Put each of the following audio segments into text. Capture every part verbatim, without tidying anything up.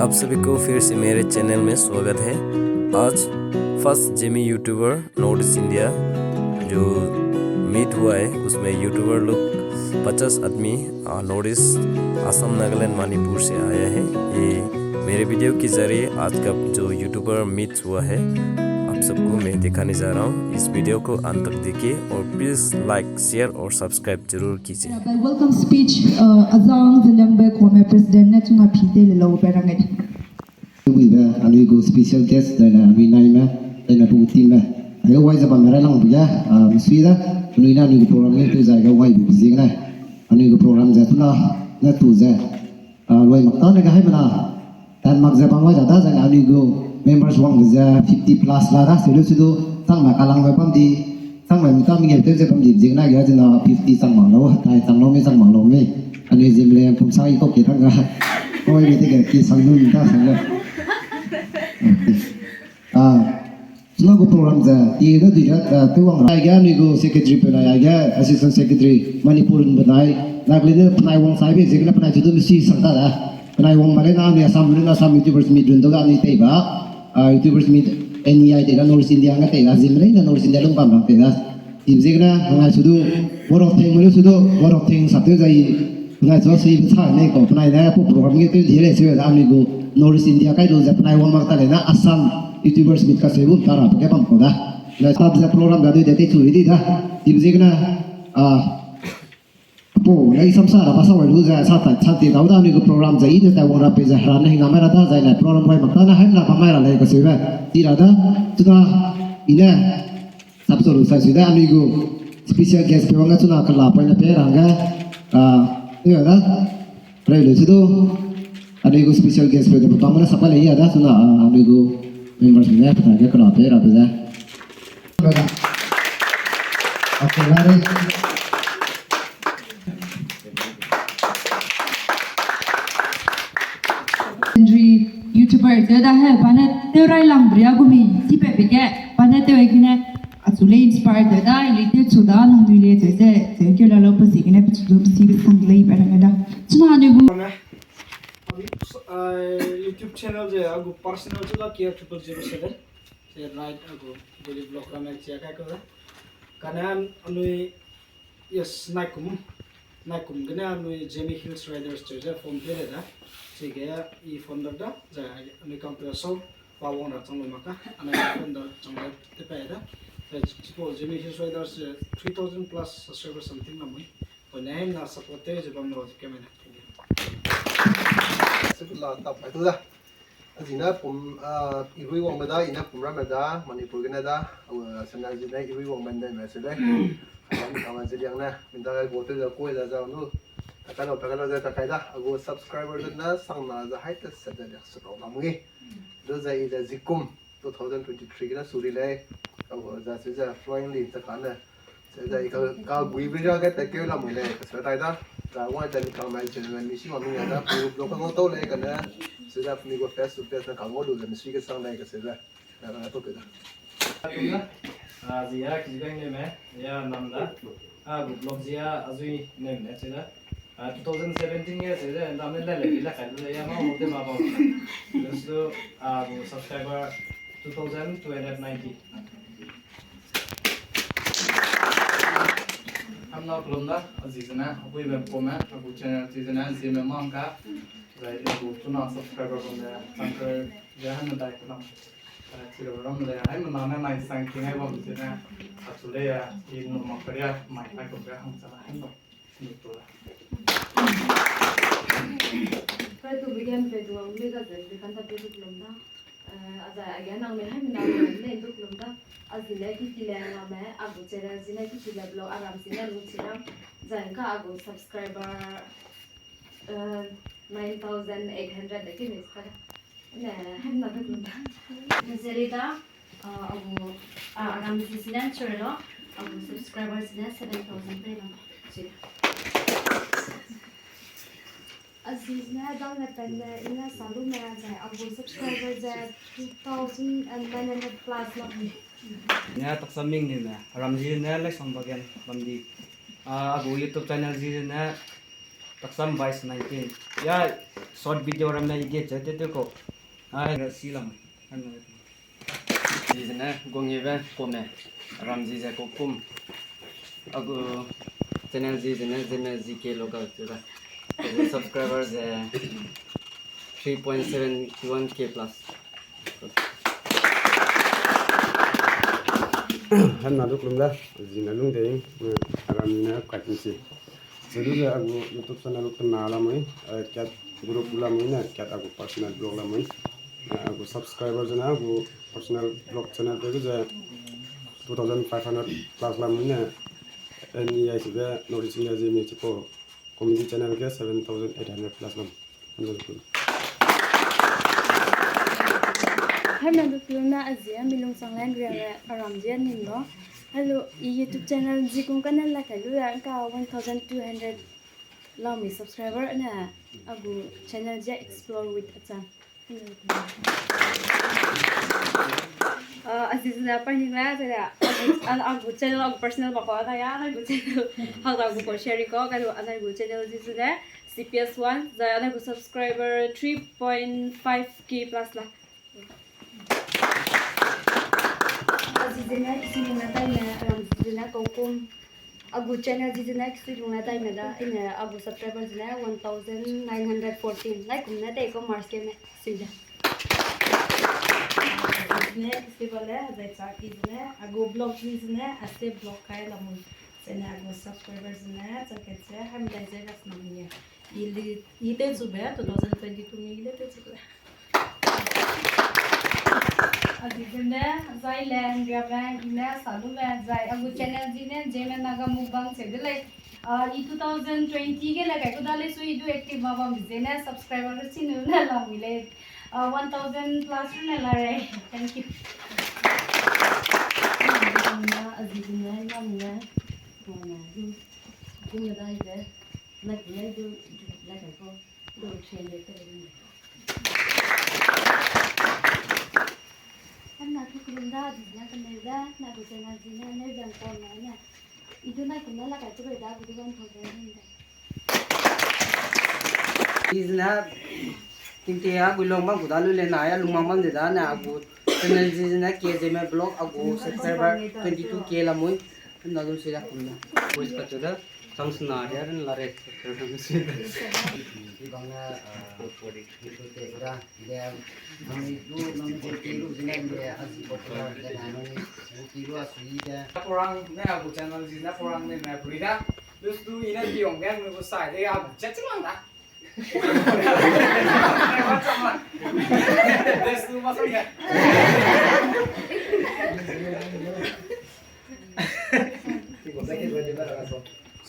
आप सभी को फिर से मेरे चैनल में स्वागत है। आज first Jamie YouTuber north east India जो मीट हुआ है, उसमें यूट्यूबर लोग पचास आदमी, आ, नॉर्थ ईस्ट, असम, नागालैंड, मणिपुर से आया है। ये मेरे वीडियो के जरिए आज का जो यूट्यूबर मीट हुआ है, आप सबको मैं दिखाने जा रहा हूँ। इस वीडियो को अंत तक देखिए और प्लीज लाइक, शेयर और सब्सक्राइब जरूर कीजिए। Welcome speech, uh, azang zeliangbe kome president ne chuna phi de le lau berang e. Wibe anui gu special guest dai ne anui naime dai ne pu team me. Ayo wai ze bam rai lang bu ya, uh, msui da. Anui na anui gu program ne tu zai ga wai bu zing ne. Anui gu program ze tuna na tu ze. Ah, loi mak ta ne ga hai mena. Tan mak ze bam wai da da zai anui gu members wang ze fifty plus la da, selu sidu chang ma kalang me bam di, chang ma mita mi ge te ze bam di, zing na ge zina fifty chang ma lo, tai chang lo mi, chang ma lo mi. Anui zim le pum sa i ko ke tang ga. Oi, mi te ge ki sang nun ta sang ga. Ah, Chuna gu program ze, i ne dui ja, eh, tewang ra. Aige anui gu secretary pe nai, aige assistant secretary, Manipur run benai, Nagaland ne penai wang sai be, ziegene penai tutu misi sang ta da. Penai wang ba le na anui Assam run, Assam YouTubers Meet run dau da anui tei ba. Ah, YouTubers Meet N E I tei da, North East India nge tei da, zim rei na North East India lung bam rang tei da. Ibe ziegene, penai tutu, World of Tank, melu tutu, World of Tank sap teu zai, penai tutu si be sa ne ko, penai ne, po program ge teu di le, si da anui gu North East India kai du ze penai wang mak ta le na, Assam, YouTubers Meet ka se bu tara pe ke bam ko da. Na start ze program ga du de te chu di da. Ibe ziegene, ah, po, na i sam sa ra ba sa wai lu ze sa ta, sa te dau da anui gu program ze i ne tai wang ra pe ze hera ne hing na mai ra da zai ne program wai mak ta na hai na ba mai ra le ka se be. Ti ra da, tu da, i ne, sap so lu sai sui da anui gu special guest pe wang ga chuna kela poi na pe ra hangge, ah, i ga da, Rei le sidu, anui gu special guest pe de pamana sapa le ya da suna, ah, anui gu members ne pata ge kela pe ra pe ze. Okay, lari. Legendary YouTuber ze da he, pa ne teu rai lang bria gu mi, ti pe pe ge, pa ne teu ai kine, achu le inspire de da, ili teu chu da, nang dui le ze ze, ze keu la lo pe zi kine, pe chu du pe si be sang le pe ra da. Chuna anui gu. Kane, eh, YouTube channel ze agu personal chu da K R triple zero seven. Ze right agu daily vlog ramme chia kai ko da. Kane anui, yes, naikum. Naikum gene anui Zeme Hills Riders chu ze form pei le da. Chige i founder da, ze anui kang pe so, pa wang ra chang lu mak ka. Anui founder chang le te pei da. Ze chipau Zeme Hills Riders, eh, three thousand plus subscribers something la mui. Pone na support te ze bam lo ze kemena. Thank you. Sipela tap pai tu da. Azine pum, ah, irui wangme da, ine pum ramme da, Manipur gene da, ah, sena zine irui wangme ne me se lei. Alam kama zeliang ne, min da gai bo te da koi da za nu. Takai lo, takai lo ze takai da, agu subscriber de na sang na za hai te se de liak se lo lam ngi. Do za i de zikum. Two thousand twenty-three gene suri lei, ka za se ze fluently ta kane. Se ze i ka, ka gui bri ja ge te keu lam lei, ka se tai da. Za wai te ni ka mai channel mi si ma mi da, pu blog ka ngau tau lei kane. Se ze mi gu face to face na ka ngau lu ze mi si ke sang lei ka se ze. Na ka to ke da. Ah, zi ya ki bang ne me, ya nam da. Ah, gu blog zi ya azui ne me se da. Ah, two thousand seventeen ge se ze, ndam ne le le, le kai le ya ma, mo te ma ba. Thus to, ah, gu subscriber two thousand two hundred ninety. Hamna kulum da, azi zene, apui me pome, agu channel zi zene, zi me mang ka, zai agu tuna subscriber bam de, tangker, ya han dai kulam. Zai tiro ram le, hai mena ne nai sang king ai bam zene, achu le ya, i no ma kar ya, mai kai ko ya, hang sa hai no. Try to begin pe du ang le ga zai de kan ta pe du lum da. Eh, a zai a ge nang me hai mena le du lum da. A zi le ki ki le nga me, a gu channel zi ne ki ki le blog aram zi ne lu chi ram. Zai ka a gu subscriber, eh, nine thousand eight hundred de ki ne sa. Ne, hem na pe lum da. Zeri da, ah, agu, ah, aram zi zine churlo, agu subscribers zine seven thousand pe lang. Zeri. Azi zine dang ne pen ne, ine salu me zai, agu subscriber ze two thousand and nine hundred plus lang. Ne taksa ming ni me, aram zi ne Laisong Bagen bam di. Ah, agu YouTube channel zi ne Taksam vice nineteen. Ya short video ramme edit ze te te ko. Ai, si lam. Zi zene, guang ibe, kome, ram zi ze kokum. Agu channel zi zene, Zeme Z K Local tu da. Agu subscriber ze three point seven one K plus. Hemna du kelum da, zi na lung de, ram na kai tin si. Zelu ze agu YouTube channel kena lamui, eh, kat group lamui ne, kat agu personal blog lamui. Eh, agu subscriber zene agu personal blog channel te ze two thousand five hundred plus lamui ne, N E I sibe North East India Zeme Chipau comedy channel ge seven thousand eight hundred plus lam. Hemna du kelum na a zi a mi lungsanglan riame aram zi a ning lo. Hello, i YouTube channel zi kum kane la kai lu ya ngka one thousand two hundred lamui subscriber ne agu channel zi a Explore with Achan. Ah, a zi zene pa ning la, zene, agu, a, agu channel, agu personal ba ko, ana ya, ana gu channel, hau da gu ko share ko, kadu, ana gu channel zi zene, C P S one, zai ana gu subscriber three point five K plus la. A zi zene, isi ning na tai ne, aram zi zene, kaukum. Agu channel zi zene, isi ning na tai ne da, ine agu subscriber zene, one thousand nine hundred fourteen. Lai kum ne, dei ko March ke ne, si ze. Zene, isi ba le, zai cha ki zene, agu blog zi zene, ase blog kai lamui. Zene, agu subscriber zene, chang ke ze, ham dai ze gas na mui. I li, i te zube, two thousand twenty-two mi i le te zube. A zi zene, zai le, nriame, ime, salume, zai, agu channel zi ne, Zeme Naga Mukbang se de lei. Ah, i two thousand twenty ge le kai ku da lei su i du active ma bam zene, subscriber ru sinu ne lamui lei. Ah, one thousand plus ru ne la rei. Thank you. A zi zene, lamui le. Lamui le. Lamui le. Hemna tu kelum da, zi zene kemeu da, na gu channel zi ne, neu bam kau na ne. I du nai kum na la kai tu rei da, gu du one thousand ne. Zi zene, tingte a gu long bam gu da lu le na ya, lung mang bam de da, na gu channel zi zene, K Zeme Blog, agu subscriber twenty two K lamui. Hemna du si da kum na. Voice cut da. Chang sena ya ren la rei. Ibang na, ah, video te kura, ile, nang ni du, nang ni du, ti lu, zine, ile, a zi popular, zine, nang ni du, ti lu, a sui de. Porang, ne, agu channel zi, ne, porang, ne, ne, puri da. Dus du, ine, di ong, gen, nang ni du, sai, de, agu, chat, chat, lang, da. Des du, masang, ya.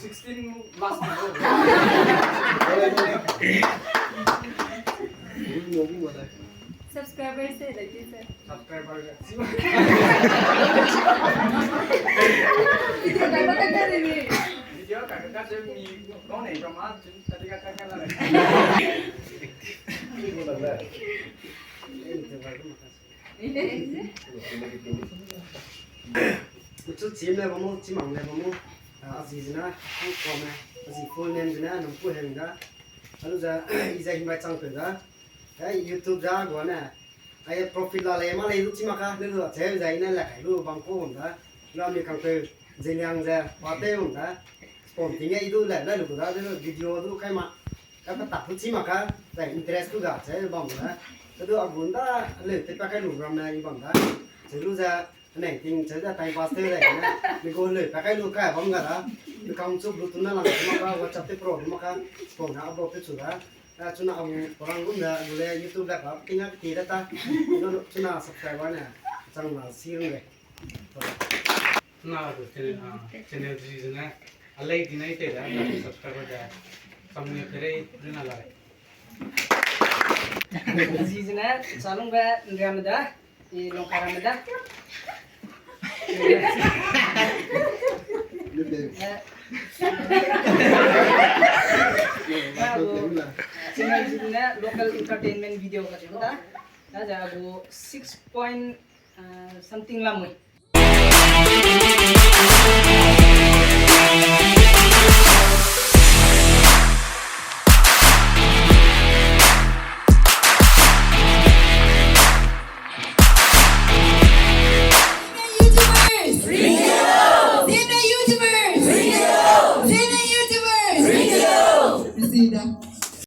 Sixteen last. Subscriber se lagi se. Subscriber ga. Video ka ka ka mi kau nei from a tadi ka ka ka la. Chu chim le bamu, chimang le bamu, a, a zi zina, ang kome, a zi full name zina, nang pu heng da. Alu za, i za himbai chang pe da. Ai, YouTube za gua ne. Ai, profit la le, ma le lu chima ka, ne lu a che za i ne la kai lu bang ko da. Lu mi kang pe, zeliang ze, wa te da. Spon ting e i du le, le lu da, le lu video du kai ma. Ka pa tak pu chima ka, zai interest tu ga, che bam da. Ka du a gun da, le te pa kai lu ram na i bam da. Che lu za, Neng ting cheu da time pass tew dai ne, mi gu leu pa kai lu kai bam ga da. Mi kang chu Bluetooth na lang ma ka, WhatsApp te pro ma ka, phone na upload te chu da. A chu na amu porang gum da, lu le YouTube la ka, ting a ti da ta. Chu na subscriber ne, chang na si rung le. Na gu channel, ah, channel zi zene, a lei di nai te da, na subscriber da. Chang ne pere, lu na la. Zi zene, sa lung be, nriam da. I long karam da. Eh. Channel zi ne local entertainment video ka chim da. Na ja gu six point, uh, something lamui.